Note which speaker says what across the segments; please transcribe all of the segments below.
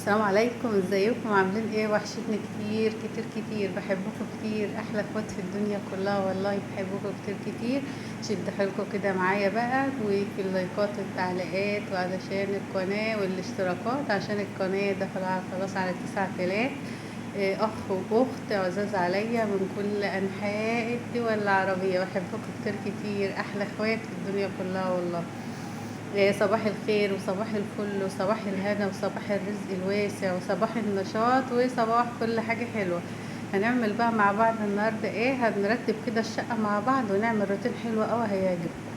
Speaker 1: السلام عليكم، ازيكم؟ عاملين ايه؟ وحشتني كتير كتير كتير، بحبكم كتير، احلى اخوات في الدنيا كلها والله، بحبكم كتير كتير. شد حيلكم كده معايا بقى، وفي اللايكات والتعليقات، وعلشان القناة والاشتراكات، عشان القناة داخلة خلاص على 9000. اخ واخت عزاز عليا من كل انحاء الدول العربية، بحبكم كتير كتير، احلى اخوات في الدنيا كلها والله. صباح الخير وصباح الفل وصباح الهنا وصباح الرزق الواسع وصباح النشاط وصباح كل حاجة حلوة. هنعمل بقى مع بعض النهاردة ايه؟ هنرتب كده الشقة مع بعض ونعمل روتين حلو قوي هيعجبكم.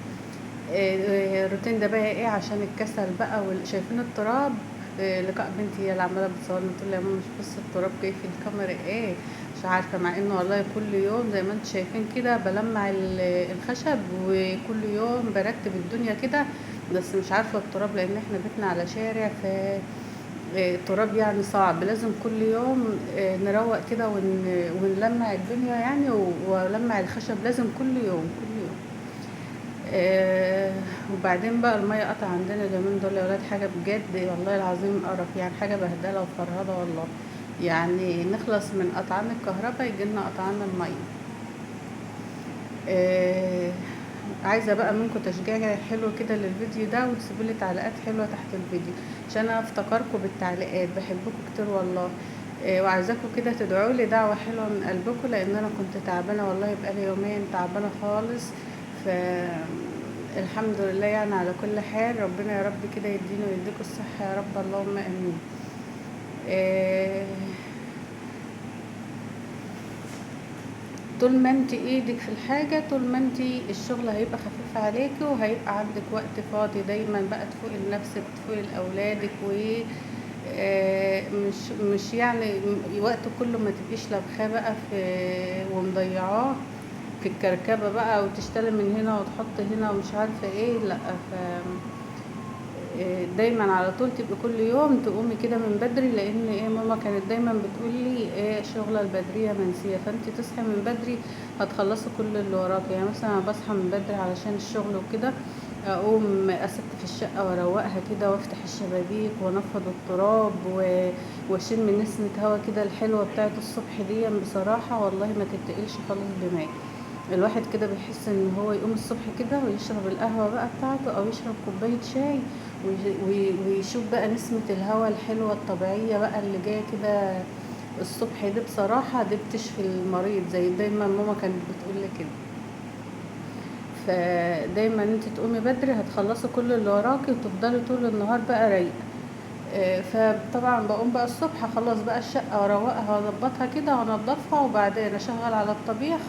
Speaker 1: الروتين ده بقى ايه؟ عشان الكسل بقى، شايفين التراب. لقاء بنتي هي اللي عماله بتصورني، تقول لي يا ماما مش بص التراب جاي في الكاميرا ايه، مش عارفه، مع انه والله كل يوم زي ما انتم شايفين كده بلمع الخشب، وكل يوم برتب الدنيا كده، بس مش عارفه التراب لان احنا بيتنا على شارع، ف التراب صعب، لازم كل يوم نروق كده ونلمع الدنيا ولمع الخشب لازم كل يوم كل يوم. وبعدين بقى المية قطع عندنا اليومين دول يا ولاد، حاجة بجد والله العظيم قرف، حاجة بهدلة وفرهدة والله، نخلص من قطعان الكهرباء يجي لنا قطعان المية. عايزة بقى منكم تشجيع حلو كده للفيديو ده، وتسيبوا لي تعليقات حلوة تحت الفيديو عشان انا افتكركم بالتعليقات، بحبكم كتير والله. وعايزاكم كده تدعوا لي دعوة حلوة من قلبكم، لان انا كنت تعبانة والله، بقالي يومين تعبانة خالص، ف الحمد لله على كل حال. ربنا يا رب كده يدينا ويديكم الصحة يا رب، اللهم امين. طول ما انت ايدك في الحاجة، طول ما انت الشغل هيبقى خفيف عليكي، وهيبقى عندك وقت فاضي دايما بقى تفوقي لنفسك وتفوقي لاولادك، و مش وقت كله ما تبقيش لبخاه بقى في ومضيعاه في الكركبة بقى، وتشتري من هنا وتحط هنا ومش عارفة ايه، لا. دايما على طول تبقي كل يوم تقومي كده من بدري، لان ماما كانت دايما بتقول لي شغلة البدرية منسية، فانت تصحي من بدري هتخلصي كل اللي وراكي. مثلا انا بصحى من بدري علشان الشغل وكده، اقوم استف الشقة واروقها كده، وافتح الشبابيك وانفض التراب واشم نسمة هوا كده الحلوة بتاعت الصبح دي، بصراحة والله ما تتقلش خالص دماغي. الواحد كده بيحس ان هو يقوم الصبح كده ويشرب القهوة بقى بتاعته، او يشرب كوباية شاي، ويشوف بقى نسمة الهوا الحلوة الطبيعية بقى اللي جاية كده الصبح دي، بصراحة دي بتشفي المريض زي دايما ماما كانت بتقول لي كده. فدايما انت تقومي بدري هتخلصي كل اللي وراكي، وتفضلي طول النهار بقى رايقة. فطبعا بقوم بقى الصبح اخلص بقى الشقة واروقها واظبطها كده وانضفها، وبعدين اشغل على الطبيخ،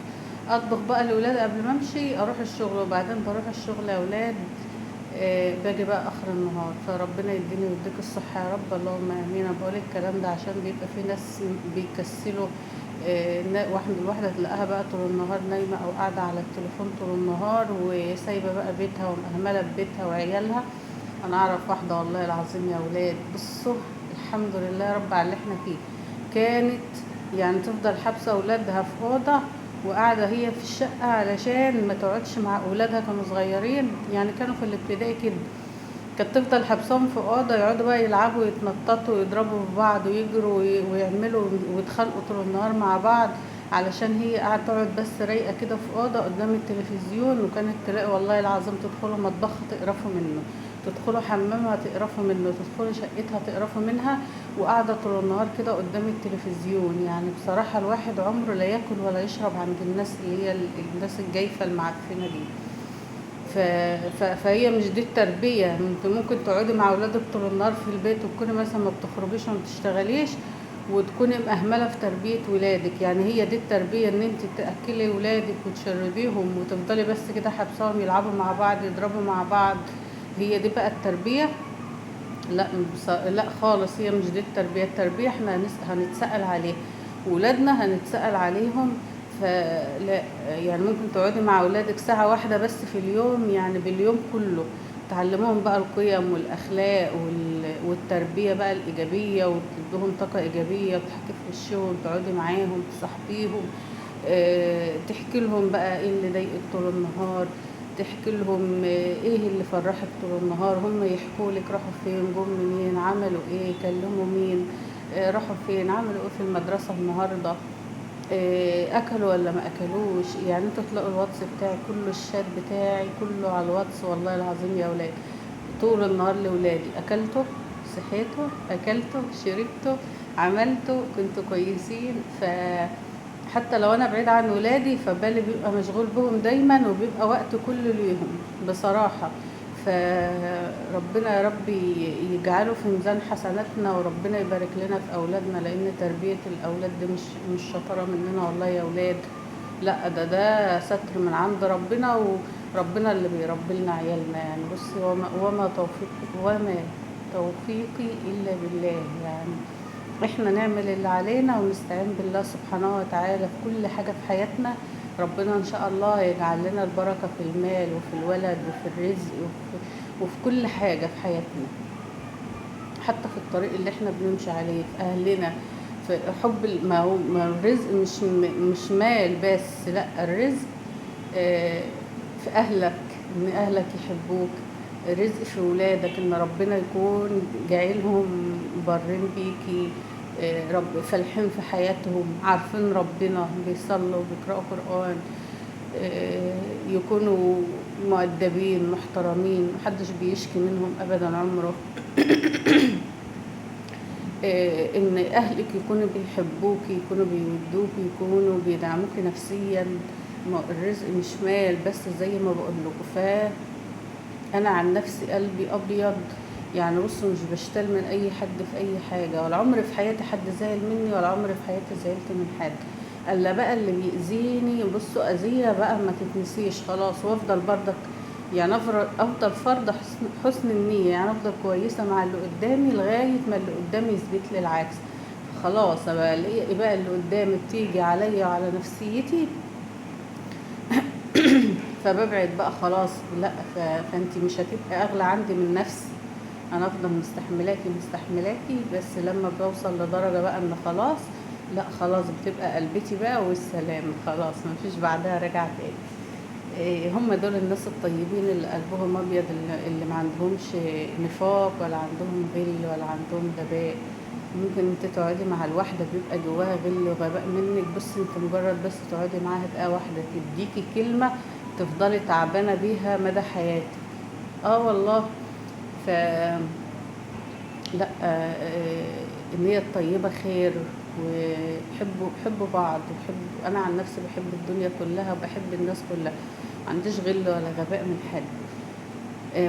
Speaker 1: اطبخ بقى للولاد قبل ما امشي اروح الشغل، وبعدين بروح الشغل يا ولاد، باجي بقى اخر النهار. فربنا يديني ويديك الصحة يا رب، اللهم امين. انا بقول الكلام ده عشان بيبقى في ناس بيكسلوا، الواحدة تلاقيها بقى طول النهار نايمة او قاعدة على التليفون طول النهار، وسايبة بقى بيتها ومهملة ببيتها وعيالها. انا اعرف واحدة والله العظيم يا ولاد، بصوا الحمد لله يا رب على اللي احنا فيه، كانت تفضل حابسة اولادها في أوضة وقاعدة هي في الشقة علشان ما تقعدش مع أولادها، كانوا صغيرين كانوا في الابتدائي كده، كانت تفضل حابساهم في أوضة، يقعدوا بقى يلعبوا ويتنططوا ويضربوا في بعض ويجروا ويعملوا ويتخانقوا طول النهار مع بعض، علشان هي قاعدة تقعد بس رايقة كده في أوضة قدام التلفزيون. وكانت تلاقي والله العظيم تدخلوا مطبخها تقرفوا منه، تدخلوا حمامها تقرفوا منه، تدخلوا شقتها تقرفوا منها، وقاعدة طول النهار كده قدام التلفزيون. بصراحة الواحد عمره لا ياكل ولا يشرب عند الناس اللي هي الناس الجايفة المعفنة دي. فهي مش دي التربية. انت ممكن تقعدي مع اولادك طول النهار في البيت وتكوني مثلا ما بتخرجيش وما بتشتغليش، وتكوني مأهملة في تربية ولادك. هي دي التربية، ان انت تأكلي ولادك وتشربيهم وتفضلي بس كده حابساهم يلعبوا مع بعض يضربوا مع بعض، هي دي بقى التربية؟ لا، لا خالص، هي مش دي التربية. التربية احنا هنتسأل عليها، ولادنا هنتسأل عليهم. فلا، ممكن تقعدي مع اولادك ساعة واحدة بس في اليوم، باليوم كله تعلموهم بقى القيم والأخلاق والتربية بقى الإيجابية، وتدوهم طاقة إيجابية، وتحكي في وشهم، تقعدي معاهم، تصاحبيهم، تحكي لهم بقى إيه اللي ضايقك طول النهار، تحكي لهم ايه اللي فرحك طول النهار، هم يحكوا لك راحوا فين، جم منين، عملوا ايه، كلموا مين، راحوا فين، عملوا ايه في المدرسة النهاردة، اكلوا ولا ما اكلوش. يعني انتوا تلاقوا الواتس بتاعي كله، الشات بتاعي كله على الواتس والله العظيم يا ولاد، طول النهار لولادي، اكلته، صحيته، اكلته، شربته، عملته، كنتوا كويسين. فحتى لو انا بعيد عن ولادي فبالي بيبقى مشغول بهم دايما، وبيبقى وقت كله ليهم بصراحة. فربنا يا رب يجعله في ميزان حسناتنا، وربنا يبارك لنا في اولادنا، لان تربية الاولاد دي مش شطارة مننا والله يا ولاد، لا ده ستر من عند ربنا، وربنا اللي بيربي لنا عيالنا. يعني بصي، وما توفيقي الا بالله. يعني احنا نعمل اللي علينا ونستعين بالله سبحانه وتعالى في كل حاجة في حياتنا. ربنا ان شاء الله يجعل لنا البركة في المال وفي الولد وفي الرزق وفي كل حاجة في حياتنا، حتى في الطريق اللي احنا بنمشي عليه، في اهلنا، في حب ما هو، ما الرزق مش مال بس، لا الرزق في اهلك، ان اهلك يحبوك، الرزق في ولادك، ان ربنا يكون جايلهم بارين بيكي، رب فالحين في حياتهم، عارفين ربنا، بيصلوا وبيقرأوا قرآن، يكونوا مؤدبين محترمين، محدش بيشكي منهم أبدا عمره. إن أهلك يكونوا بيحبوكي، يكونوا بيودوكي، يكونوا بيدعموكي نفسيا. الرزق مش مال بس زي ما بقول لكم. فأنا عن نفسي قلبي أبيض، يعني بصوا مش بشتل من أي حد في أي حاجة، ولا عمري في حياتي حد زعل مني، ولا عمري في حياتي زعلت من حد، إلا بقى اللي بيأذيني بصوا أذية بقى ما تتنسيش خلاص، وأفضل برضك يعني أفضل فرض حسن النية، يعني أفضل كويسة مع اللي قدامي لغاية ما اللي قدامي يثبت لي العكس. خلاص أبقى الاقي بقى اللي قدامي بتيجي عليا وعلى نفسيتي فببعد بقى خلاص، لا فانتي مش هتبقى اغلى عندي من نفسي، انا افضل مستحملاكي مستحملاكي، بس لما بوصل لدرجة بقى ان خلاص لا خلاص بتبقى قلبتي بقى والسلام، خلاص مفيش بعدها رجع تاني. هم دول الناس الطيبين اللي قلبهم ابيض، اللي ما عندهمش نفاق ولا عندهم غل ولا عندهم غباء. ممكن انت تقعدي مع الواحدة بيبقى جواها غل وغباء منك، بس انت مجرد بس تقعدي معاها دقيقة واحدة تديكي كلمة تفضلي تعبانة بيها مدى حياتك. والله. لا، النية الطيبة خير، وحبوا، حبوا بعض، وحبوا. أنا عن نفسي بحب الدنيا كلها وبحب الناس كلها، ما عنديش غل ولا غباء من حد.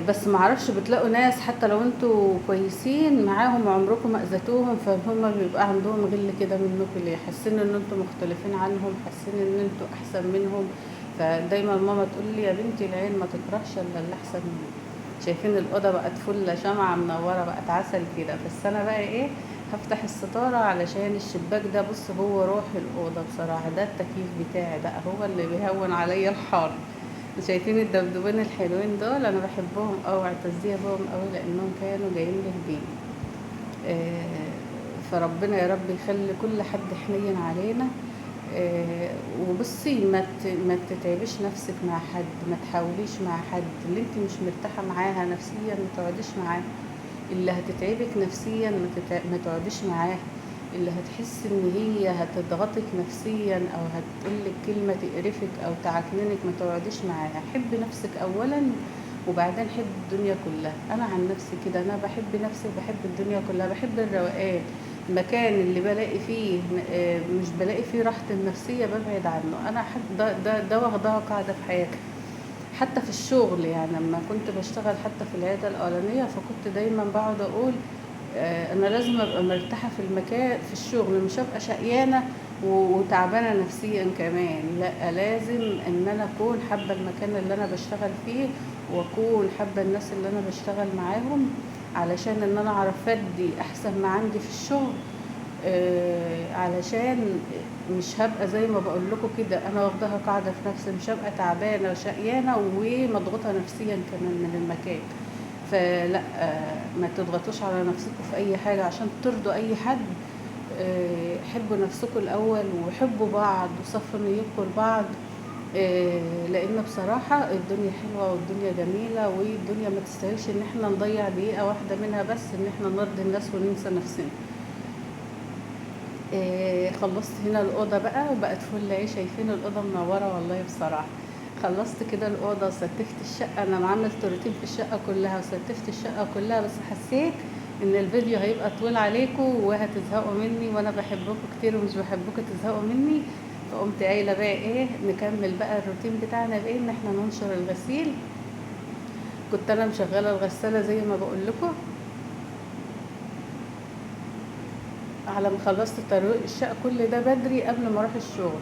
Speaker 1: بس ما اعرفش بتلاقوا ناس حتى لو انتوا كويسين معاهم عمركم ما اذيتوهم، فهم بيبقى عندهم غل كده منكم، ليه؟ حاسين ان انتوا مختلفين عنهم، حاسين ان انتوا احسن منهم. فدايما ماما تقول لي يا بنتي العين ما تكرهش الا اللي احسن منك. شايفين الاوضه بقت فله، شمعه منوره، بقت عسل كده. بس انا بقى ايه، هفتح الستاره علشان الشباك ده، بص هو روح الاوضه بصراحه، ده التكييف بتاعي بقى، هو اللي بيهون عليا الحر. شايفين الدبدوبين الحلوين دول، انا بحبهم قوي، اعتزيه بهم قوي لانهم كانوا جايين لي هديه. فربنا يا رب يخلي كل حد حنين علينا. وبصي ما تتعبيش نفسك مع حد، ما تحاوليش مع حد اللي انت مش مرتاحه معاها نفسيا، ما تقعديش معاه. اللي هتتعبك نفسيا ما تقعديش معاه. اللي هتحس ان هي هتضغطك نفسيا او هتقولك كلمه تقرفك او تعكننك، ما تقعديش معاها. حب نفسك اولا وبعدين حب الدنيا كلها. انا عن نفسي كده، انا بحب نفسي وبحب الدنيا كلها، بحب الروقان. المكان اللي بلاقي فيه، مش بلاقي فيه راحتي النفسيه ببعد عنه. انا ده واخداها قاعده في حياتي، حتى في الشغل. لما كنت بشتغل حتى في العياده الاولانيه، فكنت دايما بقعد اقول، انا لازم ابقى مرتاحه في المكان في الشغل، مش ابقى شقيانه وتعبانه نفسيا كمان، لا لازم ان انا اكون حابه المكان اللي انا بشتغل فيه، واكون حابه الناس اللي انا بشتغل معاهم، علشان ان انا اعرف ادي احسن ما عندي في الشغل. علشان مش هبقى زي ما بقول لكم كده، انا واخداها قاعده في نفسي، مش هبقى تعبانه وشقيانه ومضغوطه نفسيا كمان من المكان. فلا، ما تضغطوش على نفسكم في اي حاجه عشان ترضوا اي حد. حبوا نفسكم الاول وحبوا بعض وصفوا نيتكم لبعض. لان بصراحة الدنيا حلوة والدنيا جميلة، والدنيا ما تستاهلش ان احنا نضيع دقيقة واحدة منها بس ان احنا نرضي الناس وننسى نفسنا. خلصت هنا الأوضة بقى وبقت فل اهي، شايفين الأوضة منورة والله بصراحة. خلصت كده الأوضة وستفت الشقة، أنا عملت روتين في الشقة كلها وستفت الشقة كلها، بس حسيت إن الفيديو هيبقى طويل عليكم وهتزهقوا مني، وأنا بحبكم كتير ومش بحبكم تزهقوا مني، فقمت قايلة بقى إيه، نكمل بقى الروتين بتاعنا بإيه، إن إحنا ننشر الغسيل. كنت أنا مشغلة الغسالة زي ما بقول لكم، على ما خلصت ترويق الشقة كل ده بدري قبل ما اروح الشغل،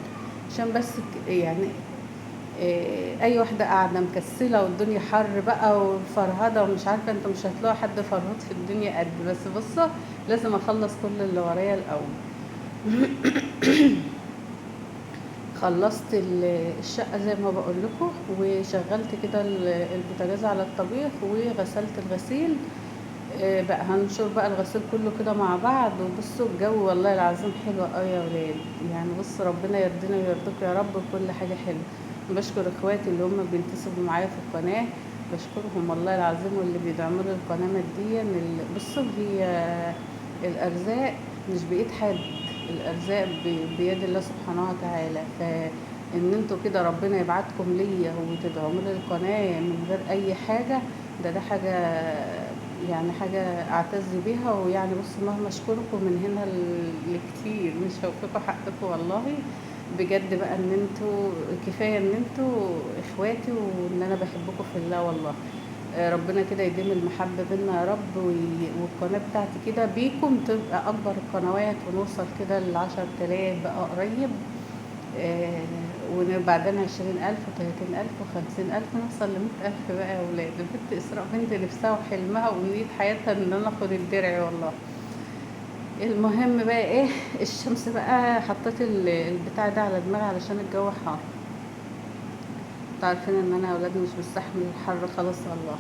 Speaker 1: عشان بس يعني اي واحدة قاعدة مكسلة والدنيا حر بقى وفرهدة ومش عارفة، انتوا مش هتلاقوا حد فرهود في الدنيا قد، بس بصوا لازم اخلص كل اللي ورايا الاول. خلصت الشقة زي ما بقول لكم، وشغلت كده البوتاجاز على الطبيخ وغسلت الغسيل. بقى هنشر بقى الغسيل كله كده مع بعض. وبصوا الجو والله العظيم حلو قوي يا ولاد، يعني بصوا ربنا يرضينا ويرضيكم يا رب بكل حاجة حلوة. بشكر اخواتي اللي هم بينتسبوا معايا في القناة، بشكرهم والله العظيم، واللي بيدعموا لي القناة ماديا. بصوا هي الارزاق مش بايد حد، الارزاق بيد الله سبحانه وتعالى، فان انتوا كده ربنا يبعتكم ليا وتدعموا لي القناة من غير اي حاجة، ده حاجة يعني حاجة اعتز بيها. ويعني بصوا مهما اشكركم من هنا لكتير مش هوفيكوا حقكم والله بجد بقى، ان انتوا كفاية ان انتوا اخواتي وان انا بحبكم في الله والله. ربنا كده يديم المحبة بينا يا رب، والقناة بتاعتي كده بيكم تبقى اكبر القنوات، ونوصل كده ل10,000 بقى قريب، وبعدين 20,000 وتلاتين ألف وخمسين ألف، نوصل لمية ألف بقى يا ولاد. البنت إسراء بنت نفسها وحلمها وأمنية حياتها إن أنا آخد الدرع والله. المهم بقى إيه، الشمس بقى حطيت البتاع ده على دماغي علشان الجو حار، انتوا عارفين إن أنا يا ولاد مش بستحمل الحر خالص والله.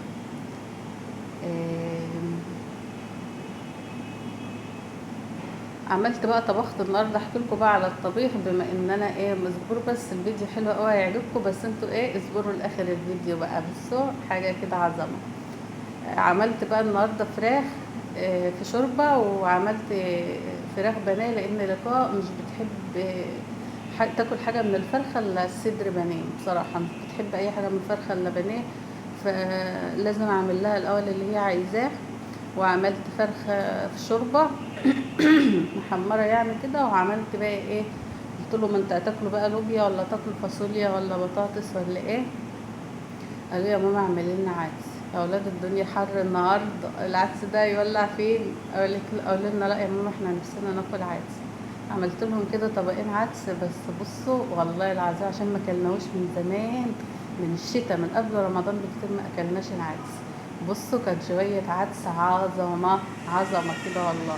Speaker 1: عملت بقى طبخت النهارده، احكي لكم بقى على الطبيخ بما ان انا ايه مصبور، بس الفيديو حلو قوي هيعجبكم، بس انتوا ايه اصبروا لاخر الفيديو بقى. بصوا حاجة كده عظمه. عملت بقى النهارده فراخ في شوربة، وعملت فراخ بانيه، لان لقاء مش بتحب تاكل حاجة من الفرخه الا الصدر بانيه، بصراحة مش بتحب اي حاجة من الفرخه الا بانيه، فلازم اعمل لها الاول اللي هي عايزاه. وعملت فرخة في شوربة محمرة يعني كده، وعملت بقى ايه، قلت له ما انت هتاكلوا بقى لوبيا ولا تاكلوا فاصوليا ولا بطاطس ولا ايه، قالوا يا ماما اعملي لنا عدس. يا اولاد الدنيا حر النهارده، العدس ده يولع فين؟ قالوا لنا لا يا ماما احنا نفسنا ناكل عدس. عملت لهم كده طبقين عدس، بس بصوا والله العظيم عشان ما كلناهوش من زمان، من الشتاء من قبل رمضان بكتير ما اكلناش العدس. بصوا كان شوية عدس عظمة عظمة كده والله.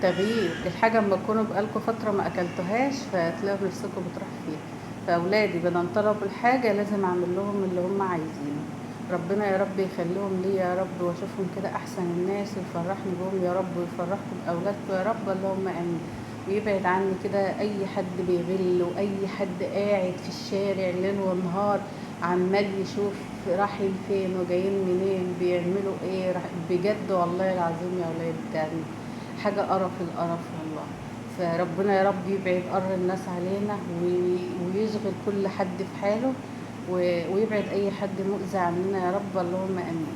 Speaker 1: تغيير الحاجة اما تكونوا بقالكم فترة ما اكلتوهاش فتلاقوا نفسكم بتروح فيها. فاولادي بدل طلبوا الحاجة لازم اعمل لهم اللي هم عايزينه. ربنا يا رب يخليهم لي يا رب، واشوفهم كده احسن الناس، ويفرحني بهم يا رب، ويفرحكم باولادكم يا رب، اللهم امين. ويبعد عني كده اي حد بيغل، واي حد قاعد في الشارع ليل ونهار عمال يشوف رايحين فين وجايين منين بيعملوا ايه. بجد والله العظيم يا ولاد يعني حاجة قرف القرف والله. فربنا يا رب يبعد قر الناس علينا، ويشغل كل حد في حاله، ويبعد اي حد مؤذي عننا يا رب، اللهم امين.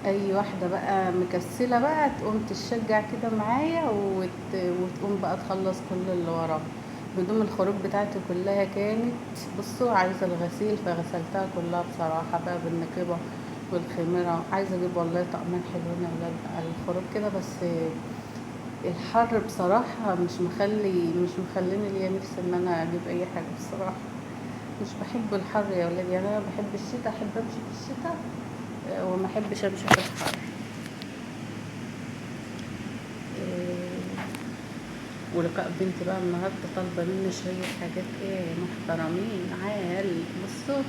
Speaker 1: اي واحدة بقى مكسلة بقى تقوم تشجع كده معايا وتقوم بقى تخلص كل اللي وراها. هدوم الخروج بتاعتي كلها كانت بصوا عايزة الغسيل، فغسلتها كلها بصراحة بقى بالنقيبة والخميرة. عايزة اجيب والله طقمين حلوين يا ولاد بقى الخروج كده، بس الحر بصراحة مش مخليني ليا نفسي ان انا اجيب اي حاجة بصراحة. مش بحب الحر يا ولاد، يعني انا بحب الشتاء، احب امشي في الشتاء وما احبش امشي في الحر. ولقاء بنتي بقى النهارده طالبه مني شوية حاجات ايه محترمين عال. بصوا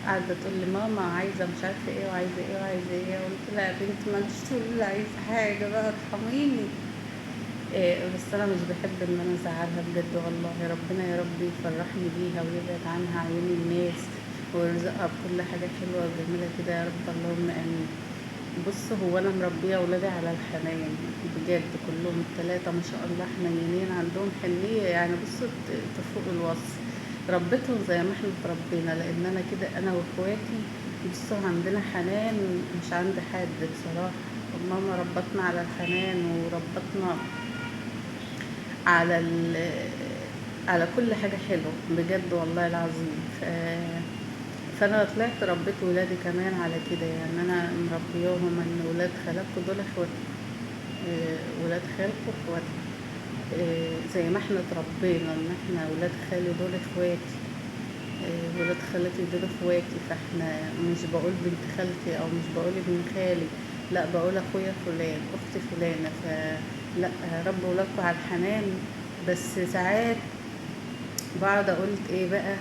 Speaker 1: قاعدة تقول لي ماما عايزه مش عارفه ايه وعايزه ايه وعايزه ايه، قلت لها يا بنتي ما انتش تقولي لي عايزه حاجة بقى ارحميني. بس انا مش بحب ان انا ازعلها بجد والله. ربنا يا رب يفرحني بيها ويبعد عنها عيون الناس ويرزقها بكل حاجة حلوة وجميلة كده يا رب، اللهم امين. بص، هو انا مربيه اولادي على الحنان بجد، كلهم الثلاثة ما شاء الله حنينين، عندهم حنيه يعني بصوا تفوق الوصف. ربيتهم زي ما احنا اتربينا، لان انا كده انا واخواتي بصوا عندنا حنان مش عند حد بصراحة. ماما ربتنا على الحنان وربتنا على كل حاجة حلوة بجد والله العظيم. فانا طلعت ربيت ولادي كمان على كده، يعني انا مربياهم ان ولاد خالاتكم دول اخواتكم، ولاد خالكم اخواتكم، زي ما احنا اتربينا ان احنا ولاد خالي دول اخواتي، ولاد خالتي دول اخواتي. فاحنا مش بقول بنت خالتي او مش بقول ابن خالي، لا بقول اخويا فلان، اختي فلانه. فلا، ربوا ولادكم على الحنان. بس ساعات بقعد اقول ايه بقى،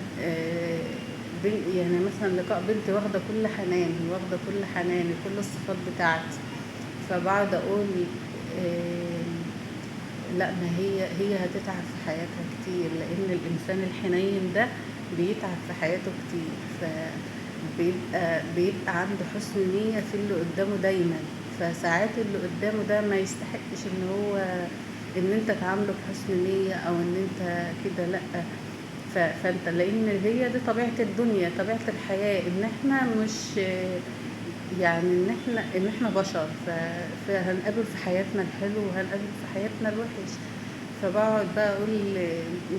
Speaker 1: يعني مثلا لقاء بنتي واخده كل حناني، واخده كل حناني، كل الصفات بتاعتي، فبقعد اقول لا، ما هي هتتعب في حياتها كتير، لان الانسان الحنين ده بيتعب في حياته كتير، فبيبقى عنده حسن نية في اللي قدامه دايما. فساعات اللي قدامه ده ما يستحقش ان انت تعامله بحسن نية او ان انت كده، لا. فانت لان هي دي طبيعة الدنيا، طبيعة الحياة، ان احنا مش يعني ان احنا بشر، فهنقابل في حياتنا الحلو وهنقابل في حياتنا الوحش. فبقعد بقى اقول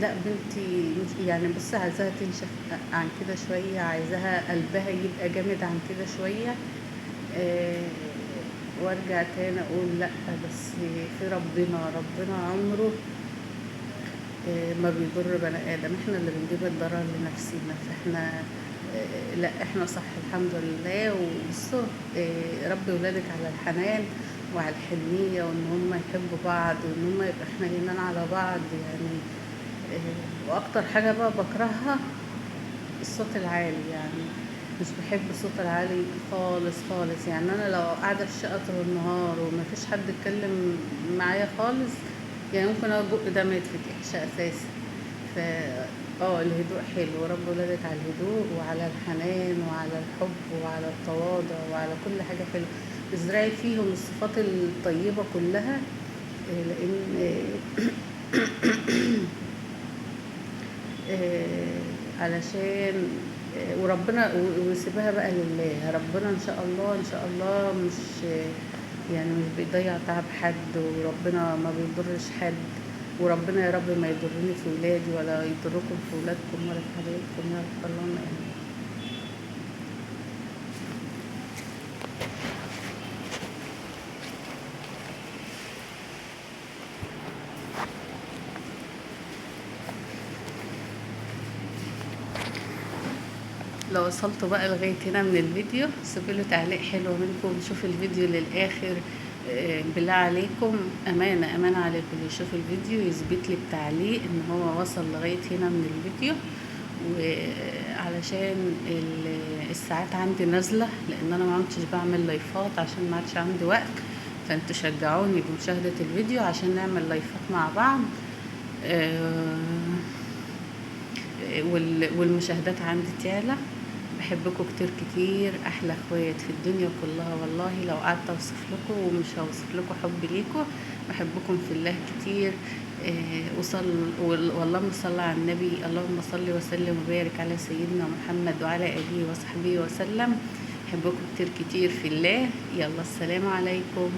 Speaker 1: لا بنتي يعني بص، عايزاها تنشف عن كده شوية، عايزاها قلبها يبقى جامد عن كده شوية، وارجع تاني اقول لا، بس في ربنا، ربنا عمره ما بيضر بني ادم، احنا اللي بنجيب الضرر لنفسينا. فاحنا لا، احنا صح الحمد لله. وبصوا، ربي ولادك على الحنان وعلى الحنية، وان هم يحبوا بعض، وان هم يبقوا حنينين على بعض يعني. واكتر حاجة بقى بكرهها الصوت العالي، يعني مش بحب الصوت العالي خالص خالص. يعني انا لو قاعدة في الشقة طول النهار وما فيش حد اتكلم معايا خالص، يعني ممكن البق ده ما يتفتحش اساسا. الهدوء حلو، رب ولادك على الهدوء وعلى الحنان وعلى الحب وعلى التواضع وعلى كل حاجة حلوة. ازرعي فيهم الصفات الطيبة كلها، لان علشان وربنا وسيبها بقى لله. ربنا ان شاء الله، ان شاء الله مش بيضيع تعب حد، وربنا ما بيضرش حد، وربنا يا رب ما يضرني في ولادي ولا يضركم في ولادكم ولا في حبايبكم يا رب، اللهم امين. لو وصلتوا بقى لغاية هنا من الفيديو سيبوا له تعليق حلو منكم، وشوفوا الفيديو للآخر. بالله عليكم، أمانة أمانة عليكم، اللي يشوف الفيديو يثبت لي بتعليق إن هو وصل لغاية هنا من الفيديو، وعلشان الساعات عندي نازلة، لأن أنا ما عدتش بعمل لايفات عشان ما عادش عندي وقت، فانتوا شجعوني بمشاهدة الفيديو عشان نعمل لايفات مع بعض. والمشاهدات عندي تعلى. بحبكم كتير كتير، احلى اخوات في الدنيا كلها والله. لو قعدت اوصف لكم ومش هوصف لكم حبي ليكم، بحبكم في الله كتير. واللهم صل على النبي، اللهم صل وسلم وبارك على سيدنا محمد وعلى اله وصحبه وسلم. بحبكم كتير كتير في الله. يلا السلام عليكم.